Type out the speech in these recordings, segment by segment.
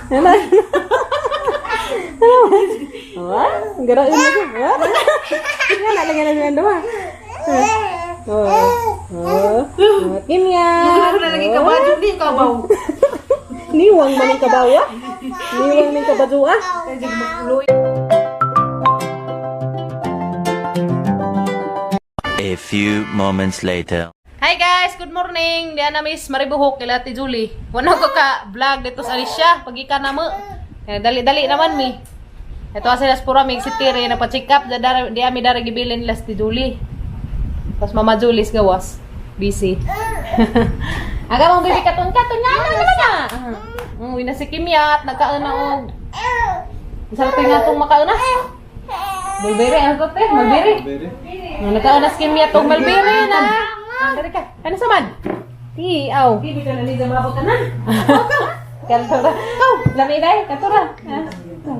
Ano? Wah, garaon na siya. Wah. Nga na lagi na siya duha. Oh. Oh. Oh. Kimya. Ano na lagi kabadyo ni kabaw. Niwang man ning kabawa. Niwang ning kabadua. A few moments later. Hi guys, good morning. Diana Miss Maribuhok kila Ate Julie. Wala ko ka vlog dito sa Alicia. Pagika na mo. Eh, dali-dali naman mi. Ito kasi las pura mig si Tire na pa-check up di ami dara gibilin nila si Julie. Tapos Mama Julie's gawas. Busy. Aga mong bibi katon katon nga na naman na. Uy na si Kimyat nagkaon na og. Sarap nga tong makaon na. Mulberry ano to te? Mulberry. Nang nagkaon na si Kimyat og mulberry na. Dali ka. Ano sa man? Ti, aw. Hindi ka na ni mabot na. Kantura. Lami dai, kantura.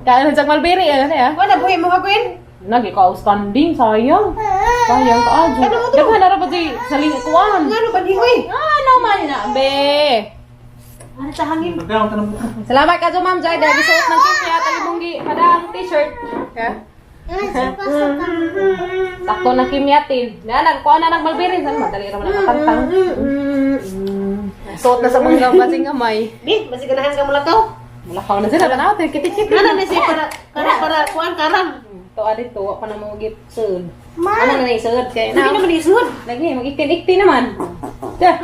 Kaon sa mulberry ano ya? Wala buhi mo haguin. Nagi ka outstanding sayang. Sayang ka ajo. Daghan na ra ba di sa lingkuan. Ano ba hingoy? Ano man na be. Ano sa hangin? Salamat ka ma'am Jai dahil gisuot ng kimya talibong gi padang t-shirt. Ha? Sakto na kimyatin. Na nagkuha na ng mulberry san madali ra man ang katantang. Suot na sa mga basing gamay. Bi, basi ganahan ka mulakaw. Mulakaw na sila tanaw kiti-kiti. Ano na siya para para para kuan karang. To adi to wa pa na mo git soon. Ano na na isuod kay Hindi na. naman isuod. Lagi mag-ikti-ikti naman. Da.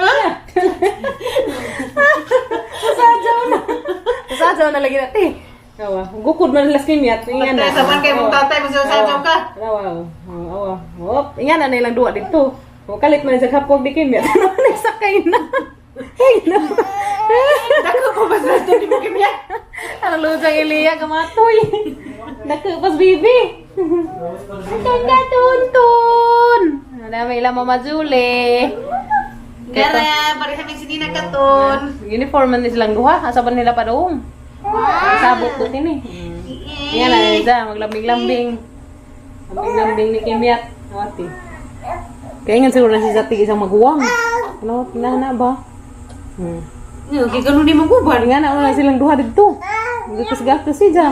Masadyaw na. Masadyaw na lagi na te. Awa, gukod man las kimyat. Ingan na. Sa man kay mong tatay mo sa ka. Awa, awa. Hop, ingan na ilang duwa dito. O kalit man sa hapog di kimyat. Ano na sakay na. Ay na. Dako ko ba sa ni mo kimya? Ano lujang Eliya kamatoy. Nakupas bibi. Tunda tuntun. Ano may ilang Mama Julie. Kara, pareha mig sinina katon. Uniform man ni silang duha. Asa ba nila padung? Sabot ko tini. Yan lang isa, maglambing-lambing. Lambing-lambing ni Kimyat. Awati. Kaya nga siguro na si Zati isang maguwang. Ano, na ba? Yo, kay ganun ni mo guban. Nga na wala silang duha dito. Gakas-gakas si Ja.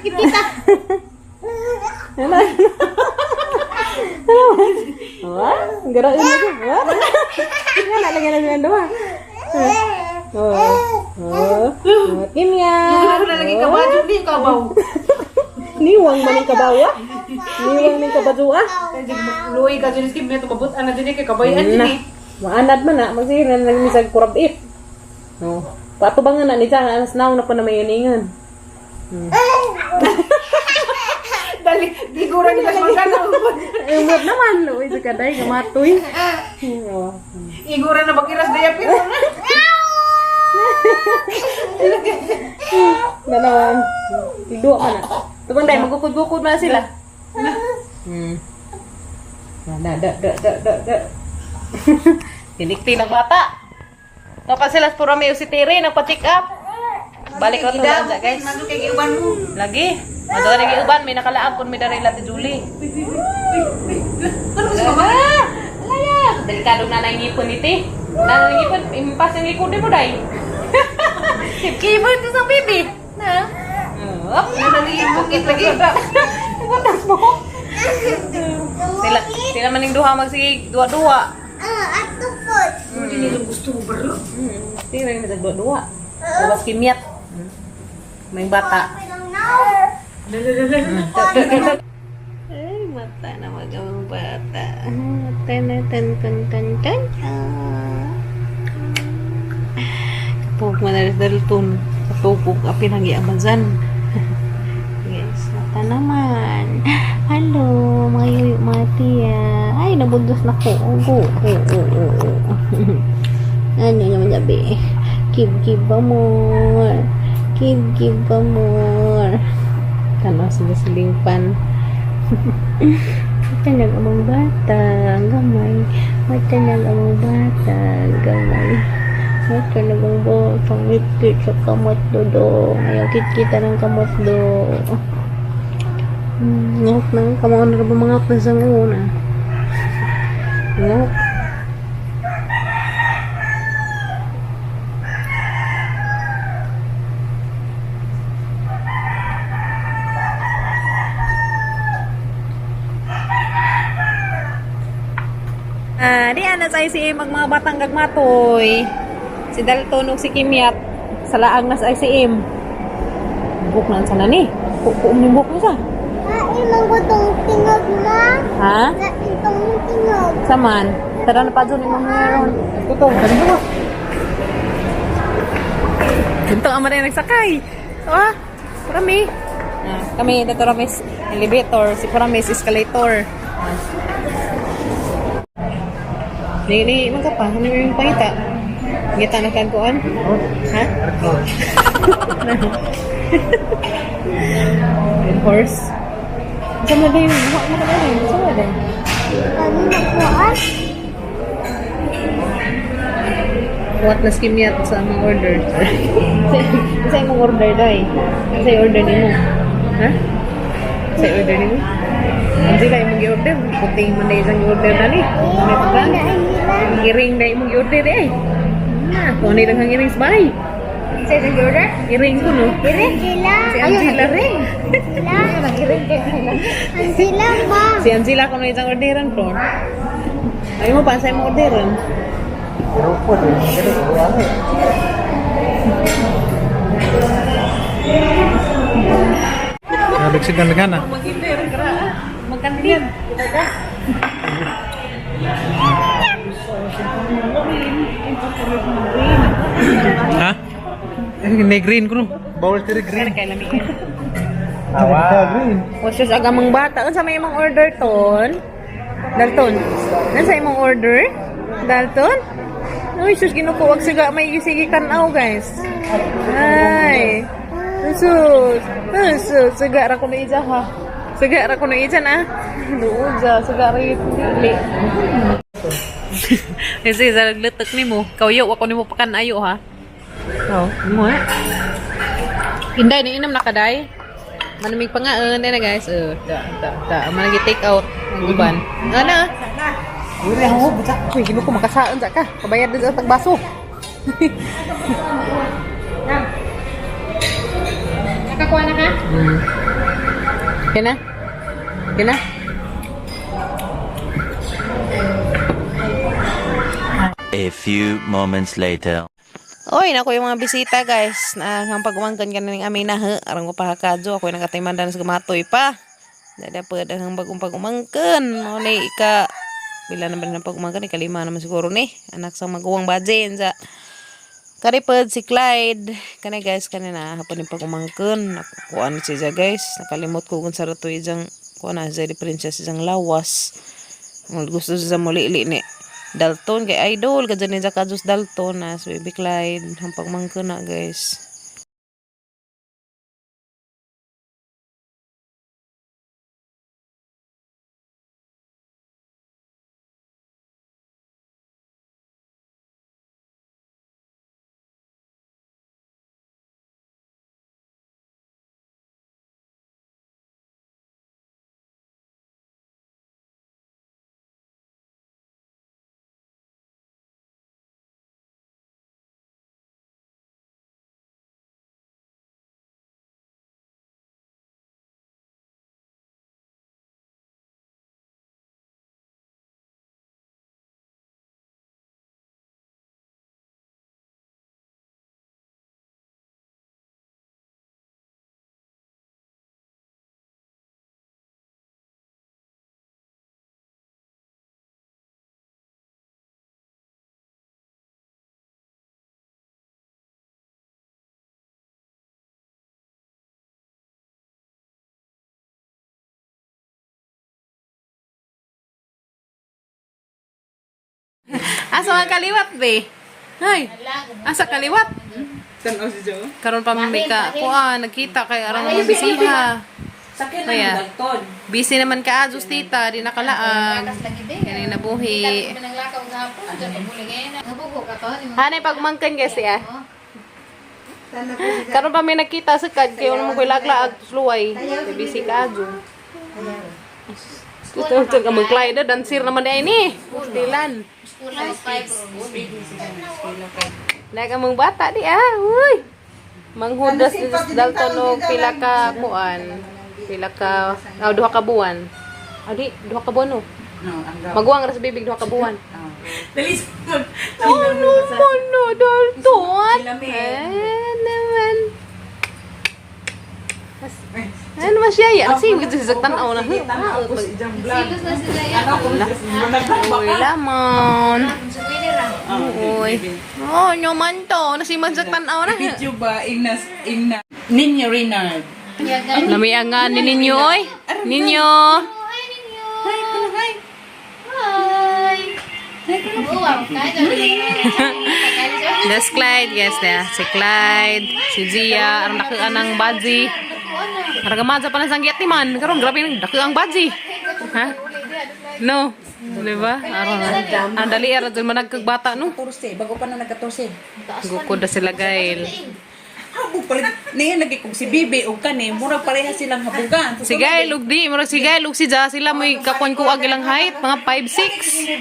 Kita. Ano? Ano? Wah, garaon na siya. Wah. Nga na lagi na silang duha. Oh. Oh. Oh. Kimyat. Ano na lagi kabadyo ni kabaw. Niwang man ning kabawa. Niwang ning kabadua. Luoy ka dyan kimya tumabot ana dyan kay kabayan Na. din. Maanad man na, magsige na lang ni sa kurabit. No. Patubangan na ni Jang, anas naw na po na may uningan. Dali, di ko rin kas magkano. Umot naman, uy, sa kaday, kamatoy. Oh. Igura na bakiras daya pero na. Dalawa. Tigduwa ka na. Tubang day, magukod-gukod na sila. Da, da, da, da, da, da. Kinikti ng bata. Kapag sila puro may usitiri, nagpa-check up. Balik ko to lang guys. Mando kay giuban mo. Lagi. Madto na uban, may nakalaag kun may daray lati Julie. Ano sa ba? Alaya! Delikado na nangipon iti. Na nangipon, impas ang likod mo day. Kibon to sa baby. Na. Up, Dali bukit lagi. Butas mo. Sila, sila maning duha magsige duha-duha. Hindi nila gusto mo bro. Sila yung nagduha-duha. Labas kimyat. May bata. Ay, mata na magamang bata. Mata na tan tan tan tan. Kapag madalas-dalton sa tupok, apin ang giamazan. Yes, mata naman. Hello, mga yuyo mati ya. Ay, nabundos na ko. Oh, oh. Ano naman sabi? Give, give pa more. Give, give pa more. Kano, sinisilingpan. Matanag among bata, ang gamay. Matanag among bata, ang gamay. Matanag ang bata, ngiti sa kamot do. Ayaw kita ng kamot do. Ngok na, kamao na ba mga na sa una. Ngok. na sa ICM ang mga batang gagmatoy. Si Dalton ug si Kimyat sa laang na sa ICM. Buk na sana ni. Puom ni buk mo sa. Kain man ko tong tingog ma. Ha? Kain tong tingog. Saman. Tara na pa dyan imong meron. Tutong, kanina ba? Ganito ang maray nagsakay. Ah, parami. Ah, kami dito ramis elevator, si Paramis escalator. Ah. Ni ni man ka pa, ano yung pangita? Ngita na kan kuan? Ha? Red horse. Sa man din, wa man ka din, sa man din. Ano na kuan? What na skimyat sa among order? Sa imong order day. Sa order nimo. Ha? Sa order nimo? Angela imong gi-order, puting man day isang gi-order dali. Ano pa? Iring day imong gi-order eh. Na, kung ano lang ang iring sa bahay. Sa isang order? Iring ko no. Angela. Si Angela ring. Angela. Angela ba? Si Angela kung ano isang orderan ko. Ay mo pa sa imong orderan. Nabigsigan na na. Magkantin. Ha? Eh, green ko no. Bawal tiri green. Kay lami. Awa. Green. Sus, aga mang bata. Unsa may imong order ton? Dalton. Unsa imong order? Dalton? Uy, sus, ginukuwag siga may sige tanaw, guys. Ay. Sus. Sus, siga ra ko na ija ha. Siga ra ko na ija na. Duod sa siga ra dili. Kasi sa naglutok nimo, kauyo ako nimo pakan ayo ha. Oh, mo eh. Inday, niinom na kaday. Manamig pa nga, eh, na guys. Da, da, da. Amo nagi take out ang uban. Ana. Uri ako, buta. Uy, gino ko makasaan sa ka. Kabayad din sa tagbaso. Nakakuha na ka? Kina? Kina? A few moments later. Oy, nako yung mga bisita guys. Na ang pagumangkan kaning aming nahe. Aron ko pa hakadyo. Ako yung nakatimandan sa gamatoy pa. Dada pa ang bagong pagumangkan. Mo ni ika bila naman ng pagumangkan ikalima naman siguro ni anak sa maguwang bajen sa Karipod si Clyde. Kani guys, kanina hapon yung pagumangkan. Nakukuan siya guys. Nakalimot ko kung sa rato isang kuan na siya di princess isang lawas. Gusto siya muli ni Dalton kay idol kadyan ni Jakajus Dalton na si Baby Clyde ang pagmangkon na guys. Asa man kaliwat be? Hay. Asa kaliwat? Tanaw si Joe. Karon pa man may ka kuan nagkita kay aron mga bisita. Kaya, busy naman ka adus tita, di nakalaag. Kani nabuhi. Hanay pagmangkan guys ya. Karon pa may nakita sa kad kay wala mo koy laglaag luway. Kay busy ka adyo. Ito ito ka mag-Clyde dancer naman di ay ni. Stilan. Naga mong bata di ah. Uy. Manghudas ni Dalton og pila ka kuan. Pila ka duha ka buwan. Adi, duha ka buwan no. Maguwang ra sa bibig duha ka buwan. Dali. Oh, no man, no, Dalton. Eh, naman. Ano ba siya? Yan, sige, gusto sa tanaw na. Vlog. Silos na sila yan. Uy, lamon. Uy. Oh, naman to. Nasiman sa tanaw na. Video ba? Ingnas, ingna. Ninyo Renard. Lamiangan ni ninyo, oy. Ninyo. Hi, ninyo. Hi. Hi. Wow, kaya That's Clyde, yes, there. Si Clyde, si Zia, ang dakuan ng badzi. Aragamaza pa na sang ni man. Karon grabe nang dako ang badzi. Ha? No. Di ba? Aron. Ang dali ara dun managkag bata no. 14, bago pa na nag-14. Gukod na sila gail. Habog pala. Niya lagi kung si Bibi o kani, murag pareha silang habugan. Si Gail ug di, murag si Gail ug si Ja sila mo'y kakuan ko ag ilang height, mga 5'6".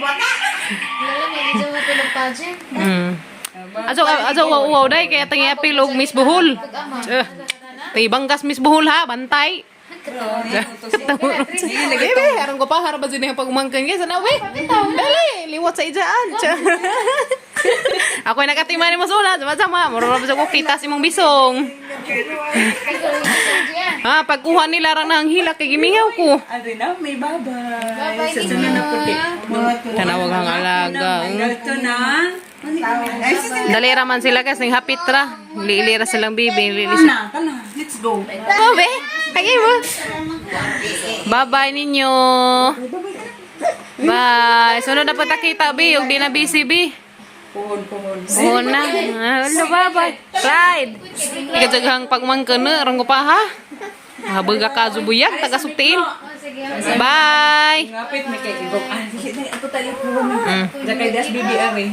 Ato ato uwaw uwaw day kaya tangi apil og Miss Buhol. Eh, Tangi banggas Miss Buhol ha, bantay. Bebe, aron ko pa harap ba din ang pagumangkan guys, ana we. Dali, liwat sa ijaan. Ako ay nakatima ni mo suna, sama sama, mura ra ko kita sa imong bisong. Ha, pagkuha nila ra nang hilak kay gimingaw ko. Ano na, may babay. Bye-bye, Sa sunod na puti. Tanawag ang alaga. Ito na. Dali ra man sila guys, ning hapit ra. Lili ra silang bibi, lili. Kana, kana. Let's go. Oh, be. Kaya mo. Bye-bye ninyo. Bye. Sunod na po kita, bi. Ug di na busy, bi. Puhon, puhon. Oo na. Hello, bye-bye. Clyde. Ikajaghang pagmangka na. Ranggo pa, ha? Habaga ka, zubuyag. Taga-suktil. Bye. Ngapit may kay ibog. Ah, sige, dali. Ato tayo puhon. Mm. Kay das Bibi ari.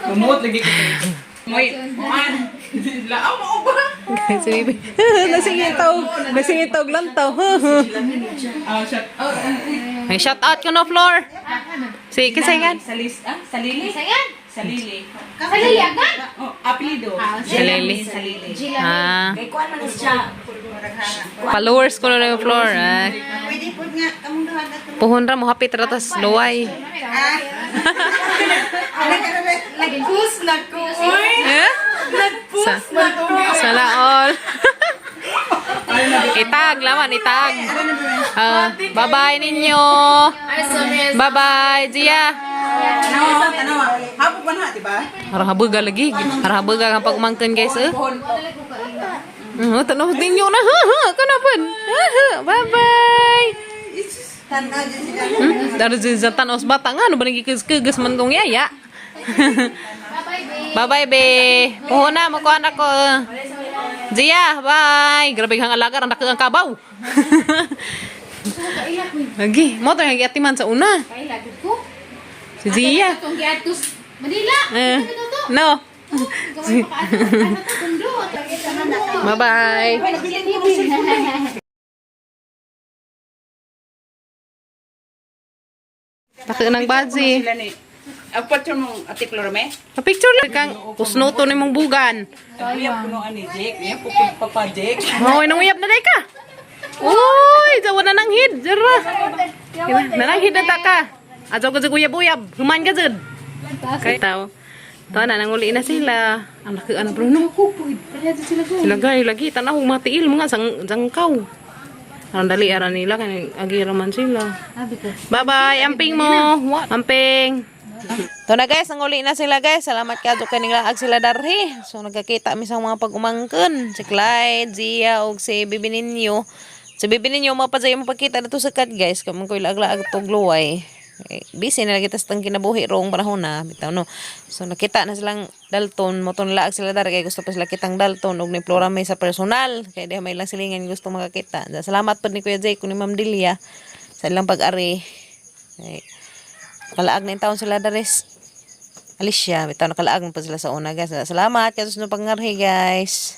Tumuot lagi ko. Moy, man. Laaw mo ba? Si Bibi. Nasingitaw. Nasingitaw lantaw. Ah, shut. Oh, May shout out ko no, Floor. Si, kisayan. Salis, ah, Salili? Sayan. Salili. Salili agad. Oh, apelido. Salili. Salili. Ah. Kay kuan man siya. Followers ko na yung Floor. Ah. Pwede po nga, kamong duha na to. Puhon ra mo hapit ra tas luway. Nag-post na ko. Uy! Eh? Nag-post na ko. Sana all. Itag laman, itag. Ah, bye-bye ninyo. Bye-bye, Gia. Tanawa, tanawa. Habog man ha, di ba? Harang habuga lagi. Harang habuga ang pagumangkan guys. Eh. Puhon. Tanaw ninyo na. Ha, ha, kanapon. Ha, ha, bye-bye. Tanaw dyan sila. Dari sa tanaw sa bata nga, ano ba nagkikis-kigis man kong yaya? Bye-bye, babe. Bye-bye, be. Puho na, makuha na ko. Zia, bye. Grabe kang alaga, ang dako ang kabaw. Lagi, mo to yung giatiman sa una. Kaila, gud ko. Si Zia. Itong giadtos Manila. Eh, Ano to? no. Gawin pa ka ano to kundo. Bye-bye. Dako ng badzi. Sila ni. Ang picture mong ate Florme? Pa-picture lang kang kusnoto ni mong bugan. Uyab kuno ani Jake. Uyab ko papa Jake. Hoy, nanguyab na day ka. Uy, jawa na nang hid, jara. Nananghid na ta ka. Ajaw ka jud uyab-uyab, human ka jud. Kay tao. To na nanguli na sila. Ang laki ana bro no. Sila gay lagi tanaw matiil mga sang jangkaw. Ang dali ara nila kay agi ra man sila. Bye-bye, amping mo. Amping. To na guys, nanguli na sila guys. Salamat ka kay ninglaag sila darhi. So nagkakita mi sa mga pag-umangkon. Si Clyde, Zia ug si Bibi ninyo. Si Bibi ninyo mapadya mo pagkita dito sa kat guys. Kamang ko'y laag-laag tog luway. Eh, busy na lagi tas tang kinabuhi roong panahon na bitaw no. So nakita na silang Dalton, mo ton laag sila dari kay gusto pa sila kitang Dalton ug ni Flora may sa personal kay diha may lang silingan gusto makakita. Salamat pod ni Kuya Jake ni Ma'am Delia sa ilang pag-ari. Eh, kalaag na yung taon sila dares. Alicia, bitaw nakalaag na pa sila sa una guys. Salamat kaso sa pangarhi guys.